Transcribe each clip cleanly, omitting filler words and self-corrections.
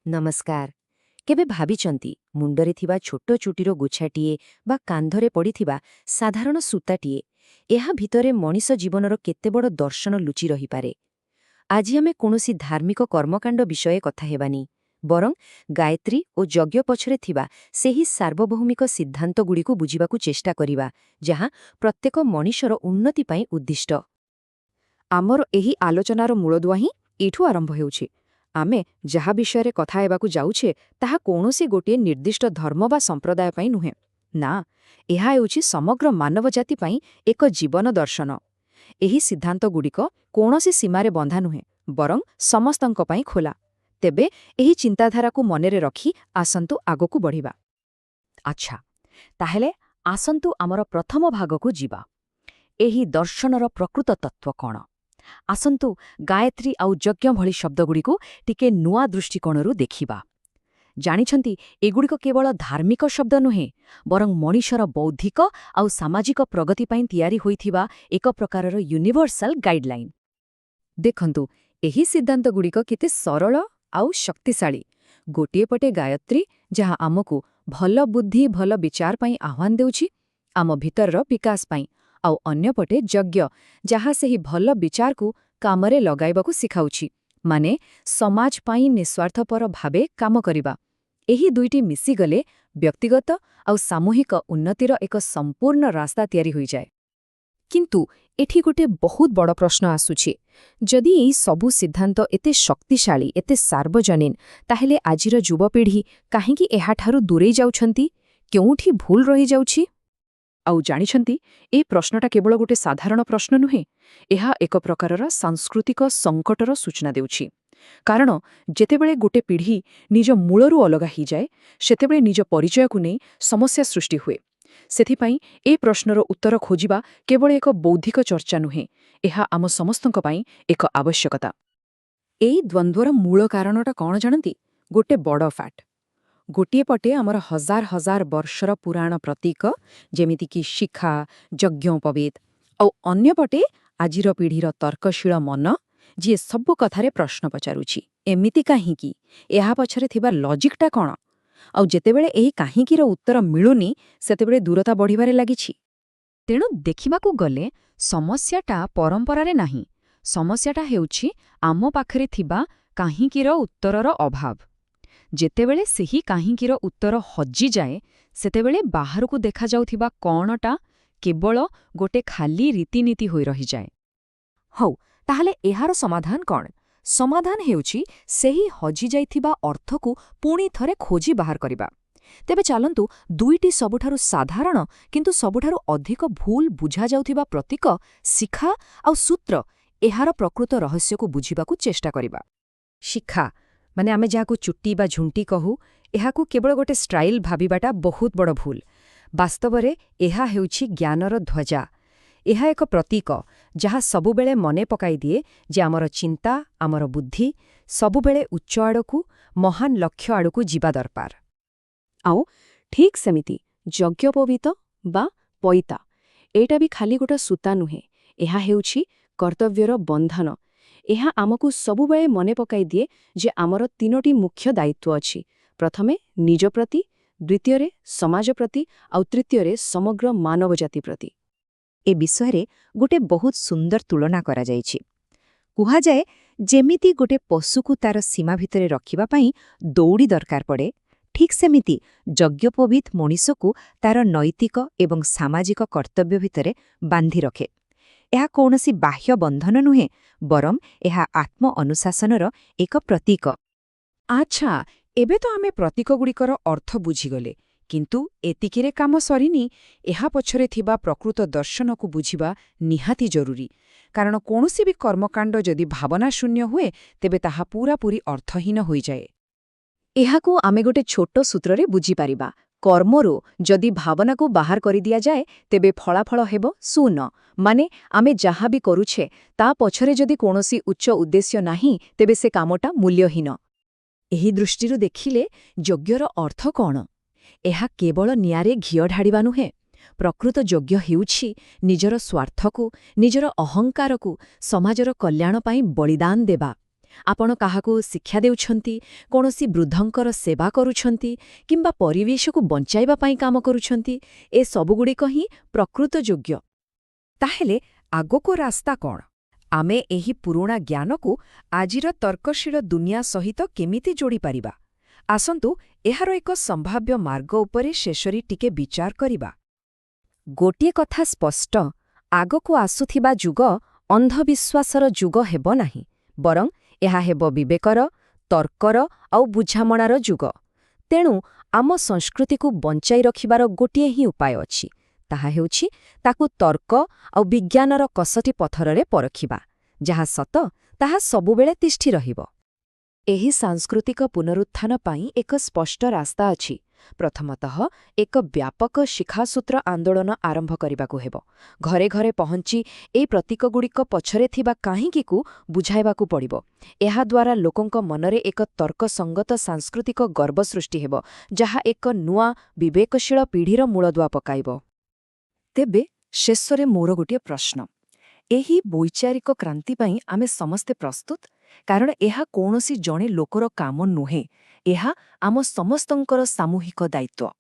ନମସ୍କାର। କେବେ ଭାବିଛନ୍ତି, ମୁଣ୍ଡରେ ଥିବା ଛୋଟ ଚୁଟିର ଗୁଚ୍ଛାଟିଏ ବା କାନ୍ଧରେ ପଡ଼ିଥିବା ସାଧାରଣ ସୂତାଟିଏ, ଏହା ଭିତରେ ମଣିଷ ଜୀବନର କେତେ ବଡ଼ ଦର୍ଶନ ଲୁଚି ରହିପାରେ? ଆଜି ଆମେ କୌଣସି ଧାର୍ମିକ କର୍ମକାଣ୍ଡ ବିଷୟରେ କଥା ହେବାନି, ବରଂ ଗାୟତ୍ରୀ ଓ ଯଜ୍ଞ ପଛରେ ଥିବା ସେହି ସାର୍ବଭୌମିକ ସିଦ୍ଧାନ୍ତଗୁଡ଼ିକୁ ବୁଝିବାକୁ ଚେଷ୍ଟା କରିବା, ଯାହା ପ୍ରତ୍ୟେକ ମଣିଷର ଉନ୍ନତି ପାଇଁ ଉଦ୍ଦିଷ୍ଟ। ଆମର ଏହି ଆଲୋଚନାର ମୂଳଦୁଆ ହିଁ ଏଇଠୁ ଆରମ୍ଭ ହେଉଛି। ଆମେ ଯାହା ବିଷୟରେ କଥା ହେବାକୁ ଯାଉଛେ, ତାହା କୌଣସି ଗୋଟିଏ ନିର୍ଦ୍ଦିଷ୍ଟ ଧର୍ମ ବା ସମ୍ପ୍ରଦାୟ ପାଇଁ ନୁହେଁ। ନା, ଏହା ହେଉଛି ସମଗ୍ର ମାନବ ଜାତି ପାଇଁ ଏକ ଜୀବନ ଦର୍ଶନ। ଏହି ସିଦ୍ଧାନ୍ତଗୁଡ଼ିକ କୌଣସି ସୀମାରେ ବନ୍ଧା ନୁହେଁ, ବରଂ ସମସ୍ତଙ୍କ ପାଇଁ ଖୋଲା। ତେବେ ଏହି ଚିନ୍ତାଧାରାକୁ ମନରେ ରଖି ଆସନ୍ତୁ ଆଗକୁ ବଢ଼ିବା। ଆଚ୍ଛା, ତାହେଲେ ଆସନ୍ତୁ ଆମର ପ୍ରଥମ ଭାଗକୁ ଯିବା। ଏହି ଦର୍ଶନର ପ୍ରକୃତ ତତ୍ତ୍ୱ କ'ଣ? ଆସନ୍ତୁ ଗାୟତ୍ରୀ ଆଉ ଯଜ୍ଞ ଭଳି ଶବ୍ଦଗୁଡ଼ିକୁ ଟିକେ ନୂଆ ଦୃଷ୍ଟିକୋଣରୁ ଦେଖିବା। ଜାଣିଛନ୍ତି, ଏଗୁଡ଼ିକ କେବଳ ଧାର୍ମିକ ଶବ୍ଦ ନୁହେଁ, ବରଂ ମଣିଷର ବୌଦ୍ଧିକ ଆଉ ସାମାଜିକ ପ୍ରଗତି ପାଇଁ ତିଆରି ହୋଇଥିବା ଏକ ପ୍ରକାରର ୟୁନିଭର୍ସାଲ ଗାଇଡଲାଇନ୍। ଦେଖନ୍ତୁ, ଏହି ସିଦ୍ଧାନ୍ତଗୁଡ଼ିକ କେତେ ସରଳ ଆଉ ଶକ୍ତିଶାଳୀ। ଗୋଟିଏ ପଟେ ଗାୟତ୍ରୀ, ଯାହା ଆମକୁ ଭଲ ବୁଦ୍ଧି, ଭଲ ବିଚାର ପାଇଁ ଆହ୍ୱାନ ଦେଉଛି, ଆମ ଭିତରର ବିକାଶ ପାଇଁ, ଆଉ ଅନ୍ୟପଟେ ଯଜ୍ଞ, ଯାହା ସେହି ଭଲ ବିଚାରକୁ କାମରେ ଲଗାଇବାକୁ ଶିଖାଉଛି, ମାନେ ସମାଜ ପାଇଁ ନିସ୍ୱାର୍ଥପର ଭାବେ କାମ କରିବା। ଏହି ଦୁଇଟି ମିଶିଗଲେ ବ୍ୟକ୍ତିଗତ ଆଉ ସାମୂହିକ ଉନ୍ନତିର ଏକ ସମ୍ପୂର୍ଣ୍ଣ ରାସ୍ତା ତିଆରି ହୋଇଯାଏ। କିନ୍ତୁ ଏଠି ଗୋଟେ ବହୁତ ବଡ଼ ପ୍ରଶ୍ନ ଆସୁଛି। ଯଦି ଏଇ ସବୁ ସିଦ୍ଧାନ୍ତ ଏତେ ଶକ୍ତିଶାଳୀ, ଏତେ ସାର୍ବଜନୀନ, ତାହେଲେ ଆଜିର ଯୁବପିଢ଼ି କାହିଁକି ଏହାଠାରୁ ଦୂରେଇ ଯାଉଛନ୍ତି? କେଉଁଠି ଭୁଲ ରହିଯାଉଛି? ଆଉ ଜାଣିଛନ୍ତି, ଏ ପ୍ରଶ୍ନଟା କେବଳ ଗୋଟେ ସାଧାରଣ ପ୍ରଶ୍ନ ନୁହେଁ, ଏହା ଏକ ପ୍ରକାରର ସାଂସ୍କୃତିକ ସଙ୍କଟର ସୂଚନା ଦେଉଛି। କାରଣ ଯେତେବେଳେ ଗୋଟେ ପିଢ଼ି ନିଜ ମୂଳରୁ ଅଲଗା ହେଇଯାଏ, ସେତେବେଳେ ନିଜ ପରିଚୟକୁ ନେଇ ସମସ୍ୟା ସୃଷ୍ଟି ହୁଏ। ସେଥିପାଇଁ ଏ ପ୍ରଶ୍ନର ଉତ୍ତର ଖୋଜିବା କେବଳ ଏକ ବୌଦ୍ଧିକ ଚର୍ଚ୍ଚା ନୁହେଁ, ଏହା ଆମ ସମସ୍ତଙ୍କ ପାଇଁ ଏକ ଆବଶ୍ୟକତା। ଏଇ ଦ୍ୱନ୍ଦ୍ୱର ମୂଳ କାରଣଟା କ'ଣ ଜାଣନ୍ତି? ଗୋଟେ ବଡ଼ ଫାଟ। ଗୋଟିଏ ପଟେ ଆମର ହଜାର ହଜାର ବର୍ଷର ପୁରାଣ ପ୍ରତୀକ, ଯେମିତିକି ଶିଖା, ଯଜ୍ଞୋପବୀତ, ଆଉ ଅନ୍ୟପଟେ ଆଜିର ପିଢ଼ିର ତର୍କଶୀଳ ମନ, ଯିଏ ସବୁ କଥାରେ ପ୍ରଶ୍ନ ପଚାରୁଛି, ଏମିତି କାହିଁକି, ଏହା ପଛରେ ଥିବା ଲଜିକଟା କ'ଣ? ଆଉ ଯେତେବେଳେ ଏହି କାହିଁକିର ଉତ୍ତର ମିଳୁନି, ସେତେବେଳେ ଦୂରତା ବଢ଼ିବାରେ ଲାଗିଛି। ତେଣୁ ଦେଖିବାକୁ ଗଲେ ସମସ୍ୟାଟା ପରମ୍ପରାରେ ନାହିଁ। ସମସ୍ୟାଟା ହେଉଛି ଆମ ପାଖରେ ଥିବା କାହିଁକିର ଉତ୍ତରର ଅଭାବ। ଯେତେବେଳେ ସେହି କାହିଁକିର ଉତ୍ତର ହଜିଯାଏ, ସେତେବେଳେ ବାହାରକୁ ଦେଖାଯାଉଥିବା କ'ଣଟା କେବଳ ଗୋଟେ ଖାଲି ରୀତିନୀତି ହୋଇ ରହିଯାଏ। ହଉ, ତାହେଲେ ଏହାର ସମାଧାନ କ'ଣ? ସମାଧାନ ହେଉଛି ସେହି ହଜିଯାଇଥିବା ଅର୍ଥକୁ ପୁଣି ଥରେ ଖୋଜି ବାହାର କରିବା। ତେବେ ଚାଲନ୍ତୁ ଦୁଇଟି ସବୁଠାରୁ ସାଧାରଣ କିନ୍ତୁ ସବୁଠାରୁ ଅଧିକ ଭୁଲ ବୁଝାଯାଉଥିବା ପ୍ରତୀକ, ଶିଖା ଆଉ ସୂତ୍ର, ଏହାର ପ୍ରକୃତ ରହସ୍ୟକୁ ବୁଝିବାକୁ ଚେଷ୍ଟା କରିବା। ଶିଖା, ମାନେ ଆମେ ଯାହାକୁ ଚୁଟି ବା ଝୁଣ୍ଟି କହୁ, ଏହାକୁ କେବଳ ଗୋଟେ ଷ୍ଟାଇଲ୍ ଭାବିବାଟା ବହୁତ ବଡ଼ ଭୁଲ। ବାସ୍ତବରେ ଏହା ହେଉଛି ଜ୍ଞାନର ଧ୍ୱଜା। ଏହା ଏକ ପ୍ରତୀକ, ଯାହା ସବୁବେଳେ ମନେ ପକାଇଦିଏ ଯେ ଆମର ଚିନ୍ତା, ଆମର ବୁଦ୍ଧି ସବୁବେଳେ ଉଚ୍ଚ ଆଡ଼କୁ, ମହାନ ଲକ୍ଷ୍ୟ ଆଡ଼କୁ ଯିବା ଦରକାର। ଆଉ ଠିକ୍ ସେମିତି ଯଜ୍ଞୋପବୀତ ବା ପଇତା, ଏଇଟା ବି ଖାଲି ଗୋଟେ ସୂତା ନୁହେଁ। ଏହା ହେଉଛି କର୍ତ୍ତବ୍ୟର ବନ୍ଧନ। ଏହା ଆମକୁ ସବୁବେଳେ ମନେ ପକାଇଦିଏ ଯେ ଆମର ତିନୋଟି ମୁଖ୍ୟ ଦାୟିତ୍ୱ ଅଛି। ପ୍ରଥମେ ନିଜ ପ୍ରତି, ଦ୍ୱିତୀୟରେ ସମାଜ ପ୍ରତି, ଆଉ ତୃତୀୟରେ ସମଗ୍ର ମାନବ ଜାତି ପ୍ରତି। ଏ ବିଷୟରେ ଗୋଟେ ବହୁତ ସୁନ୍ଦର ତୁଳନା କରାଯାଇଛି। କୁହାଯାଏ, ଯେମିତି ଗୋଟେ ପଶୁକୁ ତାର ସୀମା ଭିତରେ ରଖିବା ପାଇଁ ଦଉଡ଼ି ଦରକାର ପଡ଼େ, ଠିକ୍ ସେମିତି ଯଜ୍ଞୋପବୀତ ମଣିଷକୁ ତାର ନୈତିକ ଏବଂ ସାମାଜିକ କର୍ତ୍ତବ୍ୟ ଭିତରେ ବାନ୍ଧି ରଖେ। ଏହା କୌଣସି ବାହ୍ୟ ବନ୍ଧନ ନୁହେଁ, ବରଂ ଏହା ଆତ୍ମ ଅନୁଶାସନର ଏକ ପ୍ରତୀକ। ଆଚ୍ଛା, ଏବେ ତ ଆମେ ପ୍ରତୀକଗୁଡ଼ିକର ଅର୍ଥ ବୁଝିଗଲେ, କିନ୍ତୁ ଏତିକିରେ କାମ ସରିନି। ଏହା ପଛରେ ଥିବା ପ୍ରକୃତ ଦର୍ଶନକୁ ବୁଝିବା ନିହାତି ଜରୁରୀ। କାରଣ କୌଣସି ବି କର୍ମକାଣ୍ଡ ଯଦି ଭାବନାଶୂନ୍ୟ ହୁଏ, ତେବେ ତାହା ପୂରାପୂରି ଅର୍ଥହୀନ ହୋଇଯାଏ। ଏହାକୁ ଆମେ ଗୋଟେ ଛୋଟ ସୂତ୍ରରେ ବୁଝିପାରିବା। କର୍ମରୁ ଯଦି ଭାବନାକୁ ବାହାର କରିଦିଆଯାଏ, ତେବେ ଫଳାଫଳ ହେବ ଶୂନ। ମାନେ ଆମେ ଯାହା ବି କରୁଛେ, ତା ପଛରେ ଯଦି କୌଣସି ଉଚ୍ଚ ଉଦ୍ଦେଶ୍ୟ ନାହିଁ, ତେବେ ସେ କାମଟା ମୂଲ୍ୟହୀନ। ଏହି ଦୃଷ୍ଟିରୁ ଦେଖିଲେ ଯଜ୍ଞର ଅର୍ଥ କ'ଣ? ଏହା କେବଳ ନିଆଁରେ ଘିଅ ଢାଳିବା ନୁହେଁ। ପ୍ରକୃତ ଯଜ୍ଞ ହେଉଛି ନିଜର ସ୍ୱାର୍ଥକୁ, ନିଜର ଅହଙ୍କାରକୁ ସମାଜର କଲ୍ୟାଣ ପାଇଁ ବଳିଦାନ ଦେବା। ଆପଣ କାହାକୁ ଶିକ୍ଷା ଦେଉଛନ୍ତି, କୌଣସି ବୃଦ୍ଧଙ୍କର ସେବା କରୁଛନ୍ତି କିମ୍ବା ପରିବେଶକୁ ବଞ୍ଚାଇବା ପାଇଁ କାମ କରୁଛନ୍ତି, ଏ ସବୁଗୁଡ଼ିକ ହିଁ ପ୍ରକୃତ ଯୋଗ୍ୟ। ତାହେଲେ ଆଗକୁ ରାସ୍ତା କ'ଣ? ଆମେ ଏହି ପୁରୁଣା ଜ୍ଞାନକୁ ଆଜିର ତର୍କଶୀଳ ଦୁନିଆ ସହିତ କେମିତି ଯୋଡ଼ିପାରିବା? ଆସନ୍ତୁ ଏହାର ଏକ ସମ୍ଭାବ୍ୟ ମାର୍ଗ ଉପରେ ଶେଷରେ ଟିକେ ବିଚାର କରିବା। ଗୋଟିଏ କଥା ସ୍ପଷ୍ଟ, ଆଗକୁ ଆସୁଥିବା ଯୁଗ ଅନ୍ଧବିଶ୍ୱାସର ଯୁଗ ହେବ ନାହିଁ, ବରଂ ଏହା ହେବ ବିବେକର, ତର୍କର ଆଉ ବୁଝାମଣାର ଯୁଗ। ତେଣୁ ଆମ ସଂସ୍କୃତିକୁ ବଞ୍ଚାଇ ରଖିବାର ଗୋଟିଏ ହିଁ ଉପାୟ ଅଛି, ତାହା ହେଉଛି ତାକୁ ତର୍କ ଆଉ ବିଜ୍ଞାନର କଷଟି ପଥରରେ ପରଖିବା। ଯାହା ସତ, ତାହା ସବୁବେଳେ ତିଷ୍ଠି ରହିବ। ଏହି ସାଂସ୍କୃତିକ ପୁନରୁତ୍ଥାନ ପାଇଁ ଏକ ସ୍ପଷ୍ଟ ରାସ୍ତା ଅଛି। ପ୍ରଥମତଃ, ଏକ ବ୍ୟାପକ ଶିଖାସୂତ୍ର ଆନ୍ଦୋଳନ ଆରମ୍ଭ କରିବାକୁ ହେବ। ଘରେ ଘରେ ପହଞ୍ଚି ଏହି ପ୍ରତୀକଗୁଡ଼ିକ ପଛରେ ଥିବା କାହିଁକିକୁ ବୁଝାଇବାକୁ ପଡ଼ିବ। ଏହାଦ୍ୱାରା ଲୋକଙ୍କ ମନରେ ଏକ ତର୍କସଙ୍ଗତ ସାଂସ୍କୃତିକ ଗର୍ବ ସୃଷ୍ଟି ହେବ, ଯାହା ଏକ ନୂଆ ବିବେକଶୀଳ ପିଢ଼ିର ମୂଳଦୁଆ ପକାଇବ। ତେବେ ଶେଷରେ ମୋର ଗୋଟିଏ ପ୍ରଶ୍ନ। ଏହି ବୈଚାରିକ କ୍ରାନ୍ତି ପାଇଁ ଆମେ ସମସ୍ତେ ପ୍ରସ୍ତୁତ? କାରଣ ଏହା କୌଣସି ଜଣେ ଲୋକର କାମ ନୁହେଁ, ଏହା ଆମ ସମସ୍ତଙ୍କର ସାମୂହିକ ଦାୟିତ୍ୱ।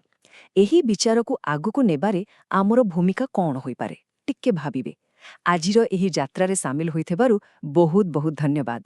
ଏହି ବିଚାରକୁ ଆଗକୁ ନେବାରେ ଆମର ଭୂମିକା କ'ଣ ହୋଇପାରେ, ଟିକେ ଭାବିବେ। ଆଜିର ଏହି ଯାତ୍ରାରେ ସାମିଲ ହୋଇଥିବାରୁ ବହୁତ ବହୁତ ଧନ୍ୟବାଦ।